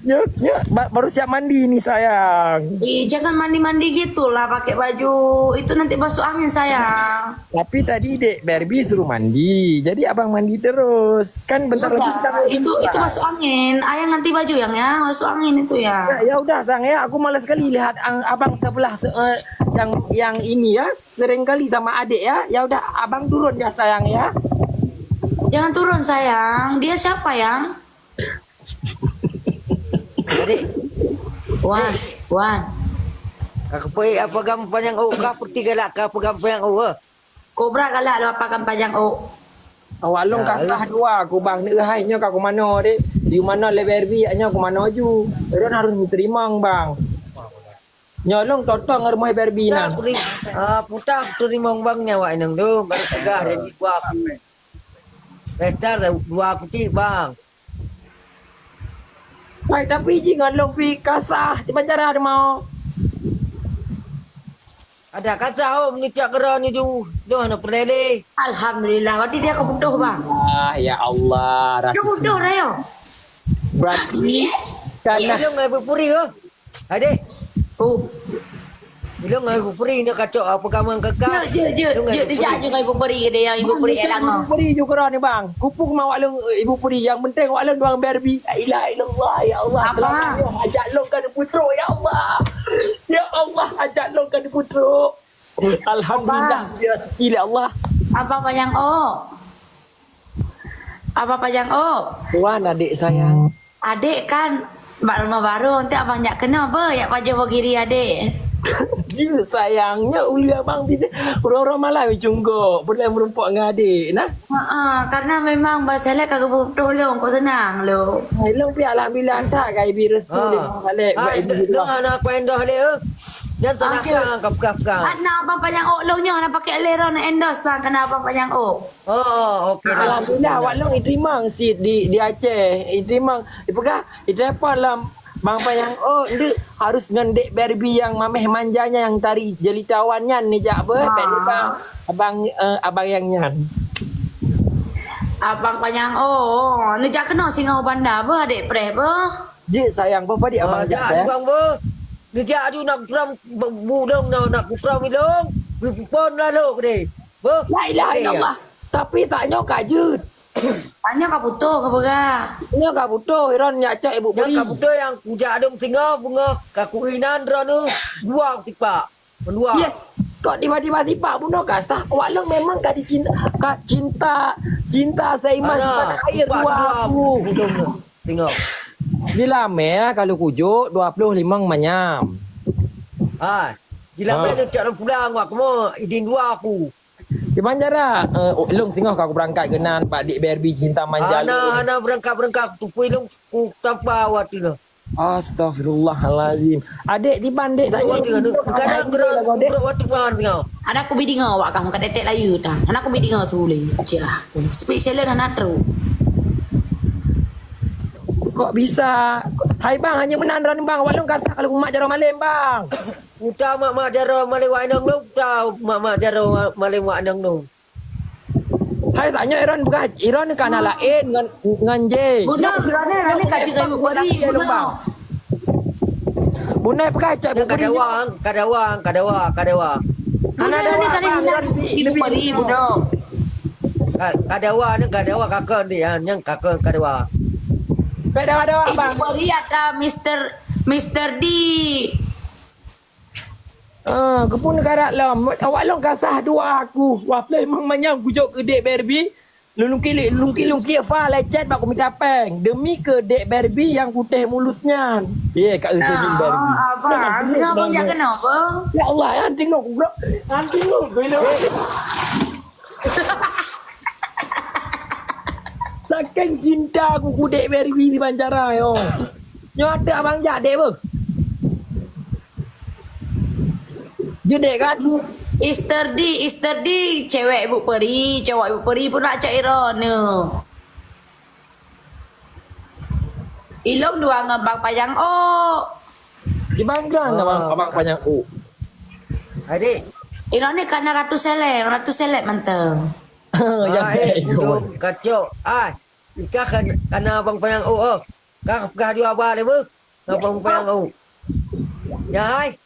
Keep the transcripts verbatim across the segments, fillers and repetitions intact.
Nyo, nyo, ba-, baru siap mandi ni sayang. Eh, jangan mandi-mandi gitulah pakai baju. Itu nanti masuk angin sayang. Tapi tadi Dek Barbie suruh mandi. Jadi abang mandi terus. Kan bentar lagi kita Udah, itu itu masuk angin. Ayang ganti baju yang ya, masuk angin itu ya. Ya, ya udah sayang ya, aku malas sekali lihat ang, abang sebelah se- eh, yang yang ini ya, sering kali sama adik ya. Ya udah abang turun ya sayang ya. Jangan turun sayang. Dia siapa yang? Adik, Wan, Wan. ka keupeuék apa gam panyang ôk, ka peuti galak ka peugam panyang ôk. Kobra galak lo apa kan panjang oh. Awak long kasah dua aku bang ni hai nyo ka kumano dek. Di mana le Barbie nyo kumano ju. Ron harus diterima bang. Nyo long totong rumah Barbie Puta nan. kuteri, ah, puta kuteri mong bang nyawa inang tu, baru tegah dari dua aku. Pesta dua aku cik bang. Hai tapi ji ngon long pi kasah di penjara dia mau. Ada kata oh mengicak kera ni tu. Doh na perlele. Alhamdulillah. Berarti dia kebutuh bang. Ah ya Allah. Dia Rasa butuh dah yo. Berarti karena Ilong ngai puri ke? Adik, Oh. ilong ngai puri ni kacok apa kamu kakak? Jek, jek, jek, jek, dia jek, jek, ibu peri ke dia, ibu peri elang. Ibu peri juga ni bang. Kupuk mau waklong ibu peri yang penting waklong doang Barbie. La ilaha illallah ya Allah. Apa? Ajak long kan putruk ya Allah. Ya Allah ajak long kan putruk. Alhamdulillah ya Allah. Apa panjang oh? Apa panjang oh? Tuan adik sayang. Adik kan bak rumah baru, nanti abang jak kena apa? Jak pajoh bogiri adik. Ya sayangnya uli abang bini. Orang-orang malam cunggok. Boleh merumpok dengan adik nah. Ha, karena memang baselek kagak butuh long kok senang lo. Hai long pi alhamdulillah tak kai virus tu Ah. dia balik buat Ah, ibu dah dia. Dah anak aku endoh dia. Jangan Ah, salah kang kap kap kang. Karena abang panjang ok long nyoh nak pakai lero nak endorse bang karena abang panjang ok. Oh, okey dah. Alhamdulillah awak long diterima sit di di Aceh. Diterima dipeugah ditelepon lah Bang Payang oh ndeuk harus ngon dek Barbie yang mameh manjanya yang tari jelita wan nyan nijak beh pek lubang abang eh, abang yang nyan. Abang panjang oh, ni jak kena singoh banda beh adik preh beh. Jeuet sayang beh padik abang Ah, jak jak sayang. Bang beh. Nijak aju nak kuram bulong nak nak kuram ilong. Bipon lalu gede. Beh. La ilaha illallah. Tapi tak nyoe ka jeuet. Tanya ka putus ke peugah? Nyoe ka putus Iron nyak cak ibu Yang beri. Ka betul yang kujak dong singa bunga kaku inan drone dua tipak. Mendua. Ye. Kok tiba-tiba tipak bunoe ka sah? Awak long memang ka dicinta, ka cinta, cinta seiman seperti air dua aku. Budong tu. Tengok. Di lamé kalau kujuk dua puluh lima manyam. Ha. Di lamé tu cak pulang wak mo idin dua aku. Di Banjara, uh, long singoh ka aku berangkat keunan bak dik B R B cinta manja Hana long. Hana berangkat-berangkat tupui long ku tampa awak tu. Astagfirullahralazim. Adik tiban dek tak Waktu tu kadang gerak gerak waktu pan tengok. Anak aku bidinga awak kamu kat detek layu dah. Anak aku bidinga sule. Cah. Speak silent hana true. Kok bisa? Hai bang, hanya menan ran bang. Awak long kata kalau mak jaroe malem bang. Uta mak-mak jaroe malem wak inong dong. Uta mak-mak jaroe malem wak inong dong. Hai tanya Iron bukan Iron kana lain ngan ngan je. Budak berani rani kaji kayu beri. Bang. Bunai pekai cak Kadawang, kadawang, kadawang, kadawang. Budak ni kali ni nak ibu peri budak. Kadawang ni kadawang kakak ni yang kakak kadawang. Pek dawa-dawa bang. Ibu peri ada Mister Mister D. Ah, kepun negara lom. Awak long kasah dua aku. Wah, play mang manyang gujok ke dek Barbie. Lungki lungki lungki fa lecet bak kumita peng. Demi ke dek Barbie yang putih mulut nyan. Ye, kak Uti bin Barbie. Abang, singa pun jak kena apa? Ya Allah, ya tengok goblok. Nanti lu bila. Saking cinta aku kudek Barbie di Banjara yo. Nyote abang jak dek beuh. Jedek kan? Easter di, Easter di cewek ibu peri, cowok ibu peri pun nak cak ira ne. Ilong dua ngon bang payang ok. Di bangga ngon bang abang payang ok. Adik. Ilong ni kana ratu seleb, ratu seleb manteng. Ya, Kacok. Ai. Ika kana abang payang ok. Ka peugah jua ba lé beuh. Ka pang-pang au. Ya hai.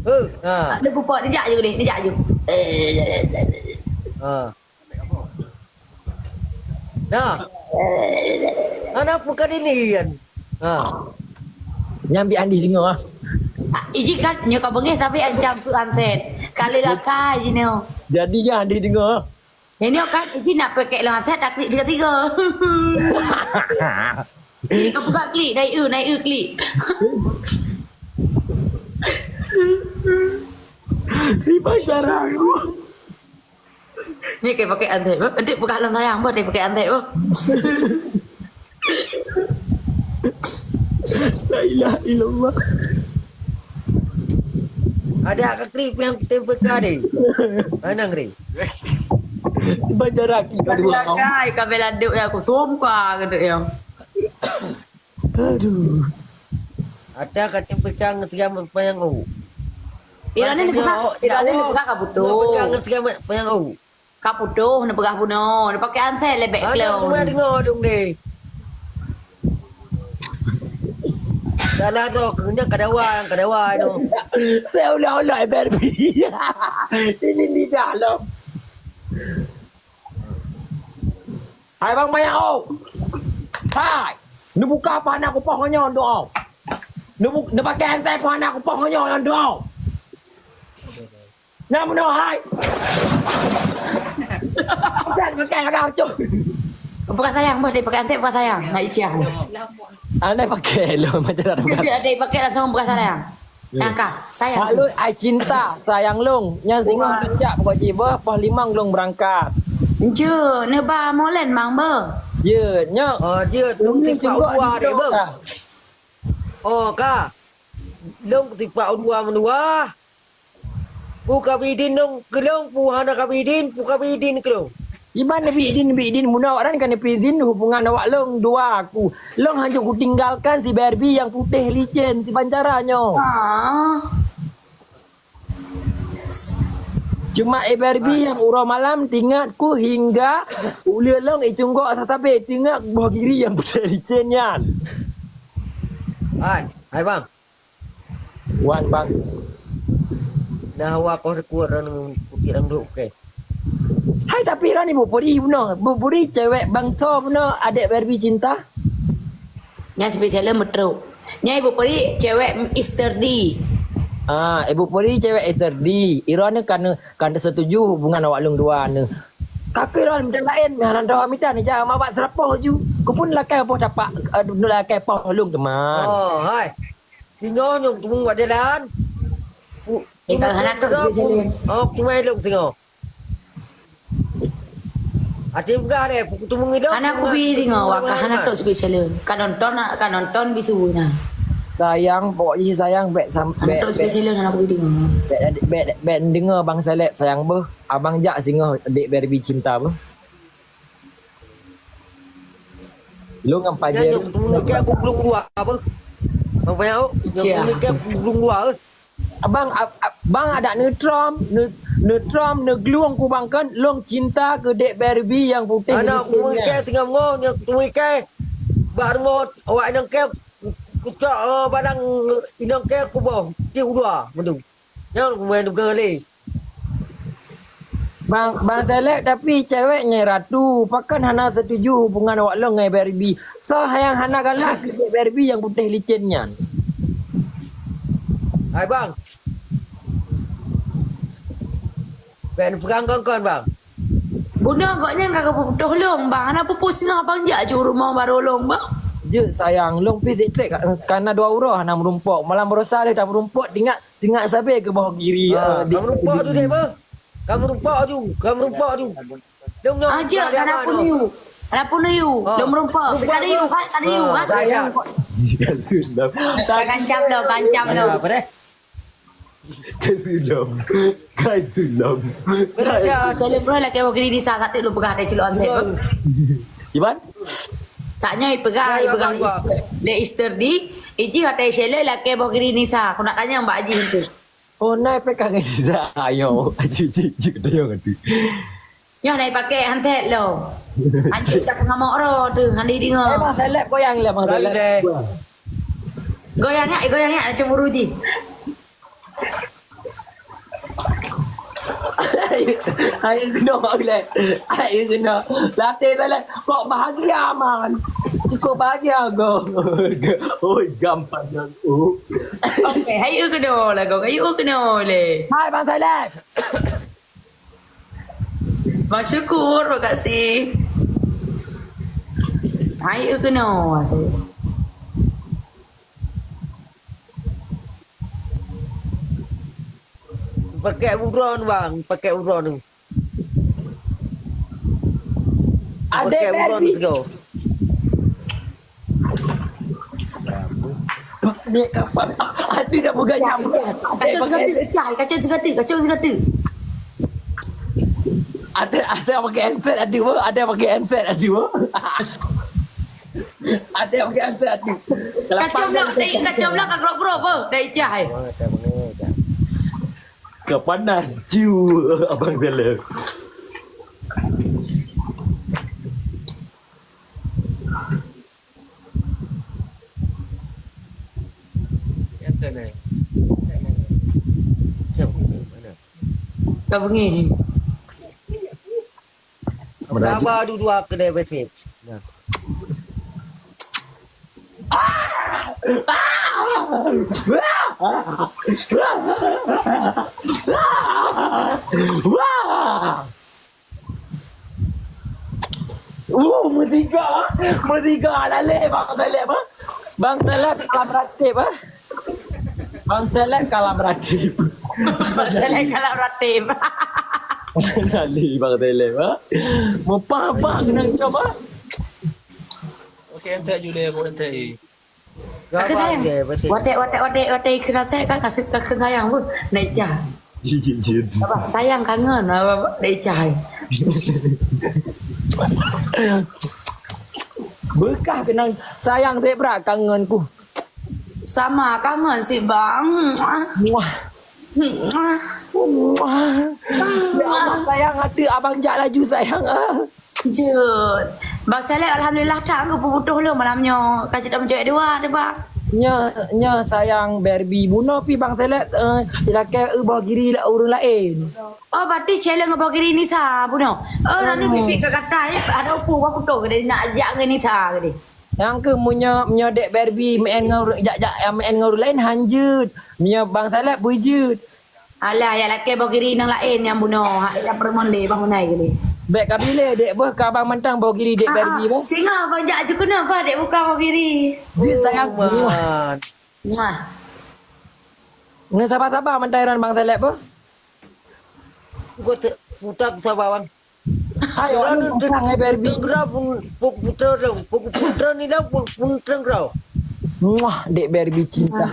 Heh. Ha. Dia pupuk, dia jak je deh, dia jak je. Eh, eh, eh, eh, eh. Ha. Nah. Ana peugah ini kan. Ha. Nyang bi Andi deungoe ah. Ah, iji kan nyoe ka beungéh tapi ancam su antet. Kali lakai ji nyoe. Jadi ya Andi deungoe ah. Nyoe kan iji nak pakai lom antet taklik tiga-tiga. Iji ka buka klik, naik e, naik e klik. Di pacaran. Ni kayak pakai antek, bah. Adik peugah lom sayang, bah, dia pakai antek, bah. La ilaha illallah. Ada kat klip yang kita buka ni. Mana ngeri? Banjarak kita dua orang. Kai kabel aduk ya, aku sumpah kata ya. Aduh. Ada kata pecah ngeutiam panyang u. Ira ni buka, ira ni buka kaputuh. Pecah ngeutiam panyang u. Kaputuh, neupeugah bunoe, neupakai antet lebek klong. Ada dengar dong deh. Salah tu, kena kadawa, kadawa tu. Saya ulang-ulang Barbie. Ini lidah lo. Hai bang Mayang oh. Hai. Neubuka apa anak kupoh ngon nyoe doa. Neubu-, neupakai antet apa anak kupoh ngon nyoe doa. Nyang bunoe hai. Jangan pakai agak cok. Bukan sayang, bah, dia pakai antet bukan sayang. Nak iciang. Anai pakai lo macam mana? Dia, dia pakai langsung bukan sayang. Nyang ka, sayang. Halo, ai cinta, sayang long. Nyang singoh jak pokok jiba, poh limong long berangkas. Je, neuba molen mang be. Je, nyok. Oh, je, long tipak dua deh, be. Oh, ka. Long tipak dua menua. Pu kabidin long kelong, pu hana kabidin, pu kabidin kelong. Iban Nabi Idin, Nabi Idin muna awak dan kan Nabi Idin hubungan awak long dua aku. Long hanjeuet kutinggalkan si Barbie yang putih licin si bancara nyoe. Ah. Cuma eh Barbie yang uroe malam tingat ku hingga uleue long eh cunggok satabe tingat boh giri yang putih licin nyan. Hai, hai bang. Wan bang. Nah, awak kau sekuat orang putih orang duk ke. Hai tapi orang ni bupuri bunoe, bupuri cewek bangso bunoe adik Barbie cinta. Nyan spesial metruk. Nyan ibu peri cewek Easter D. Ah, ibu peri cewek Easter D. Ira ni kan kan setuju hubungan awak long dua ni. Kakak ira minta lain, meh hana dua minta ni jangan mawak serapoh ju. Ku pun lakai poh tapak, eh, lakai poh long teman. Oh, hai. Singoh nyong tumung wak jalan. Eh, kalau hana tu, dia jalan. Oh, cuma long singoh. Aci peugah deh, pukul tu mengidong. Hana kubi dengar, wak ka hana tok spesial. Ka nonton, ka nonton bisu na. Sayang, pokok ji sayang bek sam bek. Hana tok spesial, hana kubi dengar. Bek bek bek dengar bang seleb sayang beuh. Abang jak singoh dek Barbie cinta beuh. Lu ngan pajero. Nyok tu mengike aku belum dua apa? Bang payah. Nyok tu mengike aku belum dua. Abang, ab-, ab-, bang adak neutrom, ne-, neutrom, neuglueng ku bang kan, long cinta keu dek Barbie yang putih. Anak ku ikai singoh ngoh, nyang ku ikai. Bak rumoh awak inong ke, kucok, eh, barang inong ke kuboh, ti udua, mendung. Nyang ku main duga le. Bang, bang Seleb, tapi cewek nyai ratu, pakon hana setuju hubungan awak long ngai Barbie? Soh nyang hana galak keu Barbie yang putih licin nyan. Hai bang. Bèk neupeugah kon-kon bang. Bunoe gobnyan ka geupeutoh lôn bang, hana peue-peue singoh abang jak cue rumoh barô lôn bang. Jeuet sayang, lôn pih sitrek ka-, kana dua uroe hana meurumpok. Malam barosa lé tameurumpok, tingat, tingat sabe keu boh giri, eh, di, ka meurumpok tu dek beuh. Ka meurumpok tu, ka meurumpok tu. Lôn nyoe. Ah, jeuet, hana peue neuyue. Hana peue neuyue. Lôn meurumpok. Ka neuyue kan, ka neuyue kan. Kancam lôn, kancam lôn. Apa deh? Kai tulông. Kai tulông. Saleuem roh lakèe boh giri Nisa, sateuk lôn peugah até culok ansé. Iban? Saat nyoe ipeugah, ipeugah lé Easter di, iji até Shelle lakèe boh giri Nisa. Aku nak tanya Mbak Haji tu. Oh, nai pekah ngai Nisa. Ayo, aji, aji, aji, aji. Nyoh dah pakai handset lo. Anjing tak pengamok ro tu, handi dengar. Eh, Bang Seleb goyang lah, Bang Seleb. Goyang. Goyang ya, goyang ya, cemburu ji. Ayo kena, Bang Seleb. Ayo kena. Latih Seleb. Kok bahagia, man? Cukup bahagia, go. Oi, gampang, go. Okey, ayo kena lah, go. Ayo kena le. Hai, Bang Seleb. Bersyukur, makasih. Hai, eu keunoe. Pakai buron, bang. Pakai buron. Pakai buron, let's go. Dek kapal. Ada dah pegang nyamuk. Kacau segata, kacau, kacau segata, kacau segata. Ada, ada pakai handset ada apa? Ada pakai handset ada apa? Ada pakai handset ada. Kacau blok, dek, kacau blok, ka grok-grok apa? Dek Icah, eh. Kepanas ju abang dalam. Ka beungéh. Saba dua-dua keuneuk beutép. Wah! Uh, meusigoe, meusigoe lalé Bang Seleb, ah. Bang Seleb kalam ratib, ah. Bang Seleb kalam ratib. Bang Seleb kalam ratib. Lalé Bang Seleb, ah. Mupah-pah keunan cop, ah. Okey, entek Julia, aku entek. Ka kheun sayang. Watèe, watèe, watèe, watèe kheun sayang, ka, ka, ka kheun sayang pun. Naik cah. Jijik jin. Apa? Sayang kangen, apa, apa? Naik cah. Beukah keunan sayang teuh brat kangen ku. Sama, kangen sih, Bang. Muah. Muah. Muah. Ya Allah, sayang hati abang jak laju, sayang, ah. Jeuet. Bang Seleb, alhamdulillah, that geupeubutoh lôn malam nyoe. Ka cit meujaweueb dua, teuh, Bang. Nyoe, nyoe sayang Barbie. Bunoe pih Bang Seleb, eh, ilakèe, eh, boh giri la-, ureueng laén. Oh, berarti challenge boh giri Nisa, bunoe. Oh, lalu pipi ka gatai, ada upu, bak putôh, geude nak jak ngon Nisa, geude. Nyang keuh meunyoe, meunyoe Dek Barbie meu'en ngon ureueng, jak, jak, meu'en ngon ureueng laén, han jeuet. Meunyoe Bang Seleb, beujeuet. Alah, ya lakèe boh giri nyang laén nyang bunoe. Hak ya permen deh, bah munai gini. Bèk ka bilé, dek, beuh ka abang mantong boh giri dek Barbie, bah. Singoh abang jak ju keunoe, bah, dek buka boh giri. Jeuet sayang. Muah. Muah. Ngon saba-saba mantong ron Bang Seleb, bah. Gua te-, putak saba, bang. Hai, orang ni pasang, eh, Barbie. Putra, pun, pun, putra dong. Pun, putra ni dong, pun, pun tengkro. Muah, dek Barbie cinta.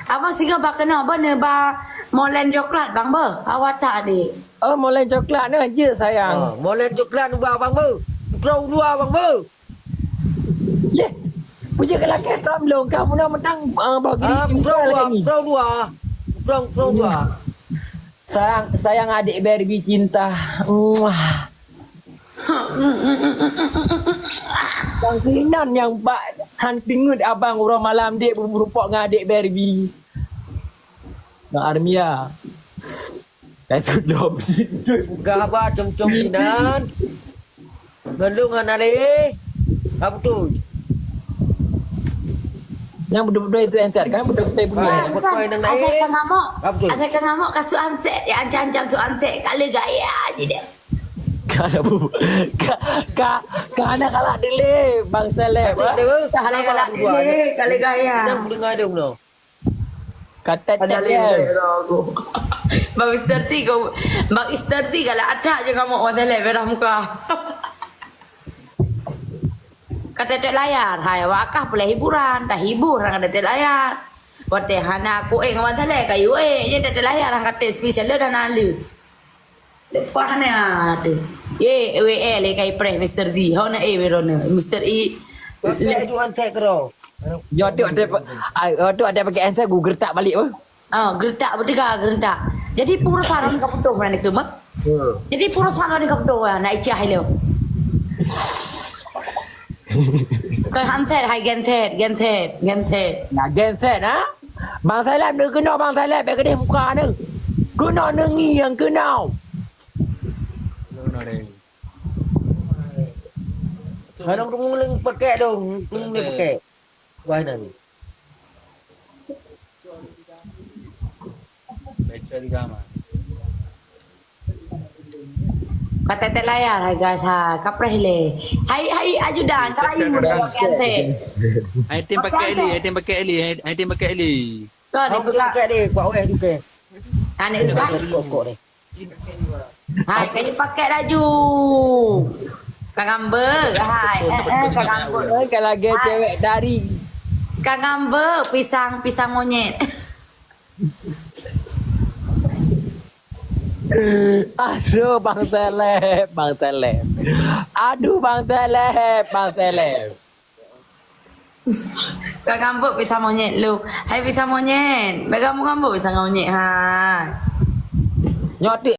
Abang singoh bak keunoe, bang, neuba molen coklat, bang, beuh. Awak tak, dek. Oh, molen coklat ni aja, sayang. Ah, molen coklat neuba, bang, beuh. Putra ulua, bang, beuh. Yeh. Puja ke lakèe trom long, kamu nak mentang, ah, bagi putra ulua, putra ulua. Putra, putra ulua. Sayang, sayang adik Barbie cinta. Muah. Bang Klinan nyang bak han teungeut abang uroe malam dek beureumpok ngon adik Barbie. Bang Armia. Dah tudom. Gah abang com-com sinan. Ngon lôn hana lé. Ka beutôi. Nyang beutôi-beutôi itu entat kan? Beutôi-beutôi bunoe. Ah, beutôi nang laén. Asai ka ngamok. Ka beutôi. Asai ka ngamok, ka su ansek. Ya, ancam-ancam su ansek. Ka le gaya je deh. Ka ada bu-, ka, ka, ka hana galak dilé, Bang Seleb, ah. Ka hana galak dilé, ka le gaya. Nang dengar dia bunoe. Kata tak dia. Bang Mister T kau, Bang Mister T galak atak je ngamok Bang Seleb merah muka. Kata tak layar, hai, wakah pulai hiburan, dah hibur orang kata tak layar. Watèe hana aku eh ngon Bang Seleb, kayu eh, je tak layar orang kata spesial dah nalu. Leupah na tu. Ye, W L, eh, kai preh, Mister Z. Ho na, eh, Werona. Mister E. Pakai ju ansek keudroe. Yo, tu ada pa-, ah, yo, tu ada pakai ansek, gu geretak balik, apa? Ah, geretak, beuteuga geretak. Jadi, pura sarong ka putôh, mana ke, mak? Jadi perusahaan ada kau tu nak icah lo. Bukan handset, hai genset, genset, genset. Nah, genset, ha? Bang Saleh, dia kena Bang Saleh, bèk keudeh muka ni. Kena nengi yang kena. Hana ureueng pakai dong, ureueng pakai. Wah, nan. Baca juga, mah. Ka tèt-tèt layar, hai guys, ha, kapreh lé. Hai, hai, ajudan, ka layu lé, pakai ansé. Hai tim pakai Eli, hai tim pakai Eli, hai, hai tim pakai Eli. Kau ni peugah. Pakai deh, kuat weh juga. Ha, ni peugah. Kok, kok deh. Hai, kayue pakai laju. Ka ngambek, hai. Eh, eh, ka ngambek. Ka lagèe cewek dari. Ka ngambek, pisang, pisang monyet. Aduh, Bang Seleb, Bang Seleb. Aduh, Bang Seleb, Bang Seleb. Ka ngambek pisang monyet lu. Hai pisang monyet. Bèk kamu ngambek pisang monyet, hai. Nyoe tik